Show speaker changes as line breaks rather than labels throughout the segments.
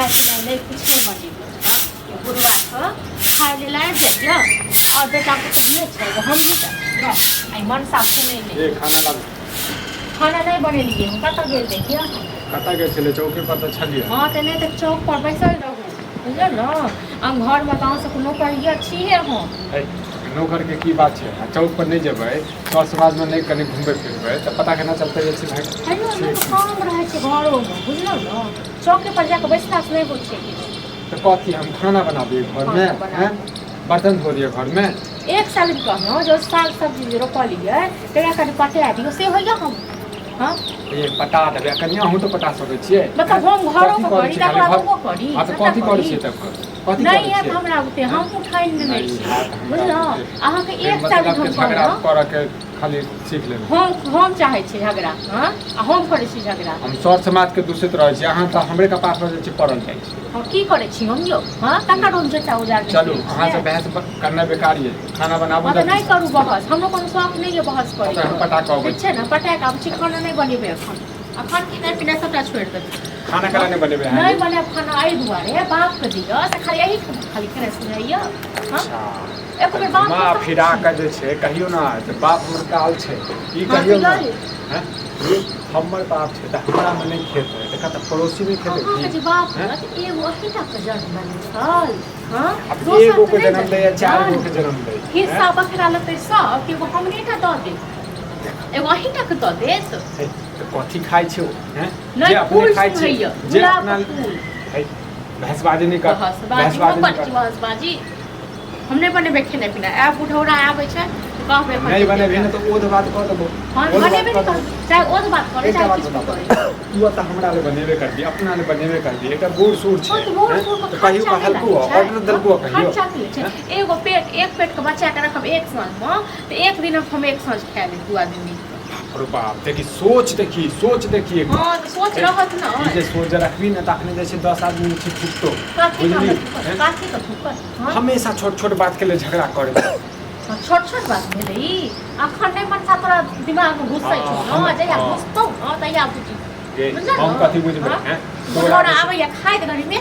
खेनाइ पिनाइ नहि किछु नहि बनेबै। हँ, बुढ़बाके खाय लेल आबि जाइए आओर बेटा पुतहु नहि छै, एगो हमही टा छी। बस आइ मनसा सुनै नहि।
ए, खाना लाबू।
खाना नहि बनेलियै हम। कतऽ गेल रहियै?
कतऽ गेल छलियै? चौके पर तऽ छलियै।
हँ तऽ नहि तऽ चौक पर बैसल रहू, बुझल ने? हम घरमे तऽ अहाँ सबके नौकरिया छियै हम।
है, नौकरके की बात छै? आ चौक पर नहि जेबै, सर समाजमे नहि कनि घुमबै फिरबै तऽ पता केना चलतै जे छै भाइ?
हेलो,
छियै
लोक
की?
काम रहै छै घरोमे, बुझलहुँ ने? चौके पर जाकऽ बैसलासँ नहि होइ छै किछु।
तऽ कथी हम खाना बना दियै घरमे?
खाना बना
हैं, बर्तन धो दियै घरमे?
एक साल कहलहुँ जे साग सब्जी जे रोपलियै तकरा कनि पटा दियौ, से होइए हम? हँ।
ए, पटा देबै। कनि अहूँ तऽ पटा सकै छियै।
मतलब हम घरो
कथी
के
करै
करी
छियै खाली
तकरा
घर
ओहो करी?
हँ तऽ
सबटा
कथी करै
करी।
छियै तब? कथी
नहि
करै
हैत
छियै?
हमरा बुते, हम उठानि लेने
नहि
छी
हैत हमरा
बुझलहुँ
बुते।
अहाँके?
फेर
एक साल
मतलब
हम
के झगड़ा
कहलहुँ
करऽ के खाली सीख लेबै।
हम चाहै छी झगड़ा? हँ, आ हम करै छी झगड़ा?
हम सर समाजके दूषित रहै छी, अहाँ तऽ हमरे कपार पर जे छै पड़ल जाइ छी।
हम की करै छी हम यौ? हँ, ककर हम जटा उजारने
चलू,
छियै?
अहाँसँ बहस करनाइ बेकार ये। खाना बनाबू।
हँ तऽ नहि
जल्दीसँ।
करू बहस, हमरो कोनो शौक नहि यऽ बहस
तऽ हम
करैके।
पटा कऽ अबै।
ठीक छै ने, पटा कऽ आबै छी। खाना नहि बनेबै एखन। एखन खेनाइ पिनाइ सबटा छोड़ि देबै।
खाना केना नहि बनेबै अहाँ?
नहि बनायब खाना एहि दुआरे, बापके दिअ से खाली एहि खाली खेनाइ सुनाइए। हँ।
अच्छा।
एक बेर बाप
घुमा फिरा कऽ जे छै कहियौ ने जे बाप हमर काल छै ई।
हँ,
कहियौ
तऽ
ने।
लऽ लेब।
हैं? ये हमर बाप छै तऽ हमरामे नहि खेतै तऽ कतऽ पड़ोसीमे खेतै
अहाँके
की?
जे बाप
हैं?
होत, एगो अहीटा के जन्म देने छल? हँ?
आब
दोसर
एगो
के
के
नहि
जन्म
देने
दैया, चारि
छल?
गो के जन्म दै।
हिस्सा बखरा लेतै सब कि एगो हमरे टा दऽ देत? एगो अहीटा के दऽ देत?
हे, तऽ कथी खाइ छै ओ? हैं?
नहि
जे अपने
फूल
खाइ छै
सुनैया
जे
गुलाब
अपना
के फूल।
हे, बहसबाजी नहि कर।
बहसबाजी हम
बहसबाजी
करै
नहि
छी?
कर।
बहसबाजी हम नहि बनेबै खेनाइ पिनाइ। आब बुढ़ौरा आबै छै तऽ कहबै अपन
नहि
जे
बनेबही ने तऽ ओध बात कऽ देबो।
हम
ओध बात
बनेबे
कऽ
नहि
देबो।
करबै, चाहे ओध बात करे
एकटा
चाहे
बात
किछु भी
बताबऽ,
करे।
तू तऽ हमरा ले बनेबे करबी, अपना ले बनेबे करबी। एकटा बूढ़ सूढ़ छै।
हँ तऽ बूढ़
हैं?
सूढ़ के
तऽ कहियो
खर्चा नहि
कहलको
लागै छै?
ऑर्डर देलको कहियो?
खर्चा की छै? एगो पेट, एक पेट के बच्चा के रखब एक साँझ मे तऽ एक दिन हम एक साँझ खाए लेब दू आदमी मिल कऽ।
बाप रे बाप, देखी सोच, देखी सोच, देखी एक
हँ तऽ सोच रहत
ई
ने।
जे सोच रखबी ने तखने जे छै 10 आदमी छै थुकतो।
कथी के
बुझली?
हमरा थुकत?
हैं?
कथी के थुकत? हँ।
हमेशा छोट छोट बात के लिए झगड़ा करे।
हँ, छोट छोट बात भेलै ई। अखन नहि मनसा तोरा दिमाग मे घुसै छौ।
हँ,
ने जहिया घुसतौ ने तहिया बुझी।
गे,
बुझल
हम
ने?
कथी बुझबै?
हँ?
हैं? तोरा
बुढ़ौरा आबैया खाइत घड़ी मे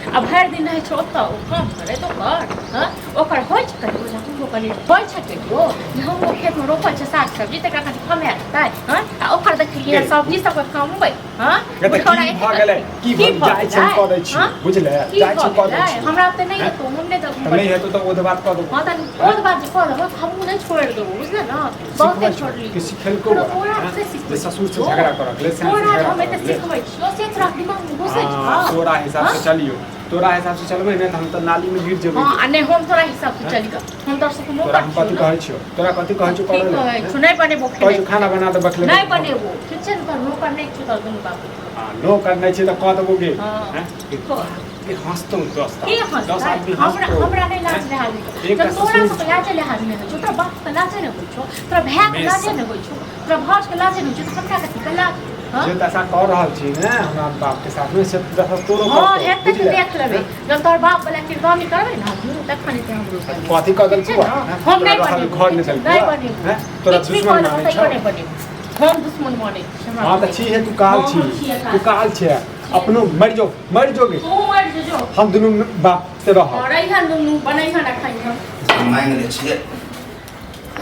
आ भरि दिन रहै छै ओतऽ, ओ काम करैत ओकर। हँ, ओकर होइ छै कहियो जे हमरो कनि होइ छै कहियो जे हमरो खेतमे रोपल छै साग सब्जी, तकरा कनि कमाए देतै? हँ, आ ओकर देखलियै
गे।
सब्जी सबके कमबै? हँ।
गे, तऽ
बुढ़ौरा
की
एते
भऽ गेलै? की
की
भऽ जाइ छै? हम कऽ दै छियै।
हँ?
बुझले?
की
जाइ छी
भऽ
कऽ दै
गेलै?
छियै।
हमरा ओते नहि
हैं?
हेतौ, हम नहि
तऽ
देबौ।
नहि हेतौ तऽ ओध बात कऽ देबो।
हँ तऽ ओध बात जे कऽ देबो तऽ हमहूँ नहि छोड़ि देबो, बुझले ने? बहुते
सिखबै छौ
छोड़ली
कि सिखेलको बड़ा,
तोरा
हैं?
से सिखबै
जे ससुर से
छियौ।
झगड़ा करऽ के लेल, सास से
तोरा जे
झगड़ा
हम एते
करऽ के लेल।
सिखबै छियौ से तोरा दिमागमे घुसै
हँ,
छौ?
तोरा हिसाब से
हँ?
चलियौ, तोरा हिसाब से चलबै ने तऽ हम तऽ नाली में गिर जेबै।
हँ, आ नहि हम तोरा हिसाब से
हैं?
चलि कऽ हम तोरा सबके
तोरा
नौकर
हम
छियौ
कथी
ने?
कहै छियौ? तोरा कथी कहै छियौ
की
करै
कहै
लेल?
छौ? नहि बनेबो
कहै
खेनाइ।
छियौ खाना बना दे बखले।
नहि बनेबो, ठीक छै ने? तोहर नौकर नहि छियौ, तोहर दुनू बाप।
हँ, नौकर नहि छै तऽ कऽ देबो गे।
हँ।
हैं?
कऽ।
के हँसतौ 10
के
10
हँसतै?
आदमी
हमरा
हँसतौ।
हमरा नहि लाज
हैं?
लिहाज नहि।
एकटा
जब तोरा
ससुर
सबके
छौ।
लाजे लिहाज नहि होइ छौ, तोरा बापके लाजे नहि होइ छौ, तोरा भायके लाजे
हमेशा।
नहि होइ छौ, तोरा भाउजके लाजे नहि होइ छौ, तऽ हमरा कथी के लाज? हँ।
जे दशा कऽ रहल छी ने हमरा बाप के साथ में से दशा तोरो
हँ
करतौ।
हेतै तऽ
बुझले?
देख लेबै। जब तोहर बाप वाला किरदानी करबै ने हमहूँ, तखन हेतै हमरो संगे।
कथी कऽ
ठीक छै
देलकौ?
ने?
हैं?
हम
तोरा
नहि
रहल
बनेबो,
घर नहि
ठीक छै?
देलकौ?
नहि बनेबो।
हैं? तोरा
किछु भी
दुश्मन
कऽ लेबो
मानै
तैयो
छौ?
नहि बनेबो। हम दुश्मन मानै छी हमरा?
हँ तऽ छी हे, तू काल
हँ,
छी।
हम छियै
तू
काल।
काल छै अपनो, मरि जो, मरि जो गे।
तू मरि जो, जो।
हम दुनू बाप से रहब।
हँ, रहिहन दुनू, बनैहन आ खैहन।
मांगि लै छियै,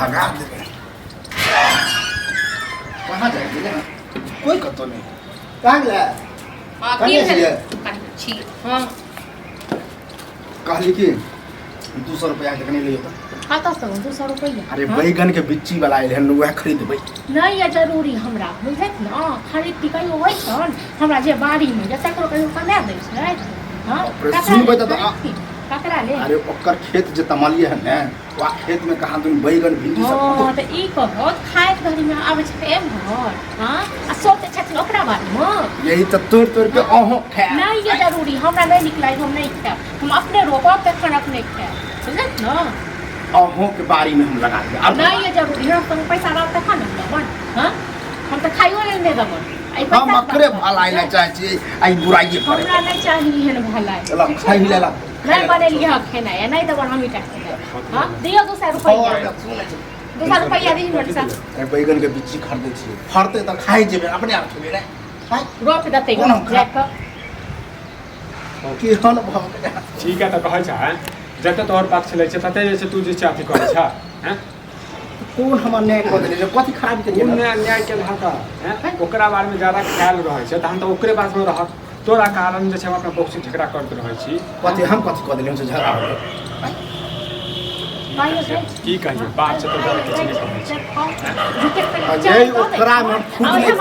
लगा देबै। कहाँ जाइ गेलै? कोइ कतहु नहि, कहाँ गेलै?
हँ, की
कने
भेल?
छियै?
कने छी, हँ।
कहली कि 200 रुपैआ के कनि लियौ तऽ।
कतऽसँ 200 रुपैआ?
अरे
हँ?
बैगन के बिच्ची वाला एलै हन, वएह खरीदबै।
नहि यऽ जरूरी हमरा, बुझलैथ ने? खरीद के कहियो होइ छन? हमरा जे बाड़ीमे जे तकरो कहियो कमा दै छै? हँ?
बाप रे,
ककरा
सुनबै
लेल
तऽ
खरीद? ककरा लेल?
अरे ओकर खेत जे तमलियै हन ने, वएह खेत में कहाँ दुन बैगन भिंडी सब।
हँ तऽ ई कहत खाइत घड़ीमे आबै छै एम्हर, हँ, आ सोचै छथिन ओकरा बारेमे।
यही तऽ तोड़ि तोड़ि के अहूँ खायब।
नहि ये जरूरी हमरा, नहि नीक लागै, हम नहि खायब। हम अपने रोपब तखन अपने खायब, बुझलत ने?
अहूँ के बाड़ी में हम लगा देबै आर।
नहि ये जरूरी, हम संग पैसा रहत तखन ने देबन। हँ, हम तऽ खाइयो लेल नहि देबन एहि
हम
पैसाके
अकरे
बात
भलाई
छै।
लए चाहै छियै आ ई बुराइए करै।
हमरा नहि चाही एहन भलाई।
चला,
ठीक छै
खाइ
ने?
लेला।
नहि बनेलियै हँ खेनाइ आ नहि देबन हम ईटा खेनाइ। हँ, दियौ 200 रुपैआ, 200 रुपैआ दिही मनसा।
अरे बैगन के बिच्ची खरीदै छियै, फड़तै तऽ खाइ जेबै, अपने आप खेबै ने खाइ।
रोप देतै
कोन हम
जाकऽ।
केहन भऽ गेलै।
ठीक है, तऽ कहै छै जते तोहर पक्ष लै छै तते जे छै तू जे छै अथी करै छ हैं?
कोन हमर न्याय कऽ देले जे कथी खराबी केलियै?
कोन न्याय न्याय केलहक हैं? ओकरा बारेमे ज्यादा ख्याल रहै छै तहन तऽ ओकरे बातमे रहत। तोरा कारण जे छै हम अपना बहू से झगड़ा करैत रहै छी।
कथी हम कथी कऽ देलियै से झगड़ा हो गेलै?
की कहियै, बात छै तऽ ज्यादा किछु नहि कहै छै।
अजय, ओकरामे हम खुद नहि-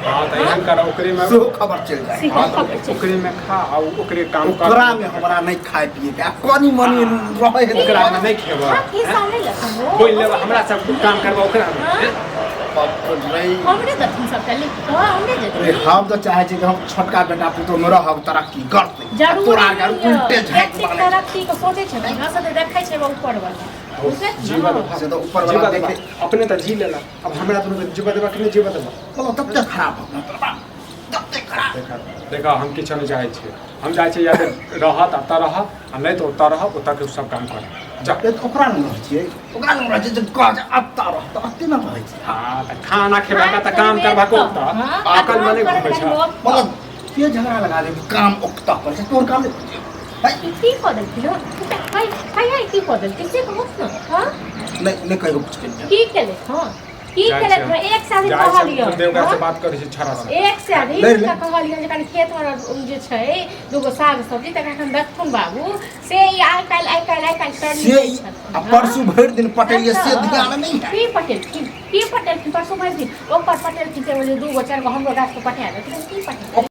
हँ, तऽ एहन कर, ओकरे मे
सेहो खबर चलि जाय।
हँ, तऽ ओकरे मे खा आ ओकरे काम कर।
ओकरामे हमरा नहि खाय पिए के आ कनि मनि रहै है।
ओकरा मे नहि खेबै, बोलि लेबै हमरा सब काम करबै ओकरा मे, हैं?
हमरे दथिन सबटा लिख कऽ, हमरे
अरे
देथिन।
हम तऽ चाहै छी कि हम छोटका बेटा पुतोह मे रहब, तरक्की करतै। आ
जरूर।
तोरा आर उल्टे झाँकि
एतेक
मारै छै।
तरक्की के सोचै छै ने, से तऽ देखै छै ऊपर वाला।
जीवा देबा।
से तऽ ऊपर वाला
जीवा देबा।
देखे।
अपने तऽ जी लेला, अब हमरा दुनू के जीवा देबा कि नहि जीवा देबा?
बोलो, तते खराब हो गेल तोरा बाप, तते खराब।
देखा देखा, हम किछो नहि चाहै छियै। हम चाहै छियै या तऽ रहत एतऽ रहत आ नहि तऽ ओतऽ रहब, ओतऽ के सब काम करब जा।
ए तऽ ओकरा लग रहै छियै, ओकरा लग रहै छियै जे कह जे एतऽ रह तऽ एते ने रहै छियै।
हँ, तऽ खाना खेबा तऽ काम करबा को ओतऽ अकल मे नहि घुमै छै।
मतलब के झगड़ा लगा दे, काम ओकता करै छै, तोर काम नहि करै छै। है?
की कऽ देलखिन हँ? हाय हाय हाय, की कऽ देलखिन से कहू ने। हँ,
नहि नहि, कहियो कुछ केलियै?
की केलथि हँ, की
जाइ
केलथि
छियै।
हँ? एक साल
जाइ छियै,
कहलियै
देवगा से
हँ?
बात करै छी छड़ा से।
एक से अधिक
नहि, नहि।
हुनका कहलियनि जे कनि खेतमे जे छै दूगो साग सब्जी तकरा एखन देखथुन बाबू, से ई आइ काल्हि आइ काल्हि आइ काल्हि करनी
से
नहि
ई-
छथिन।
आ परसू भरि दिन पटेलियै से ध्यान नहि है।
की पटेलखिन, की पटेलखिन परसू भरि दिन? ओकर पटेलखिन से दूगो चारि गो हमरो गाछ पर पटा देथिन। की पटेलखिन?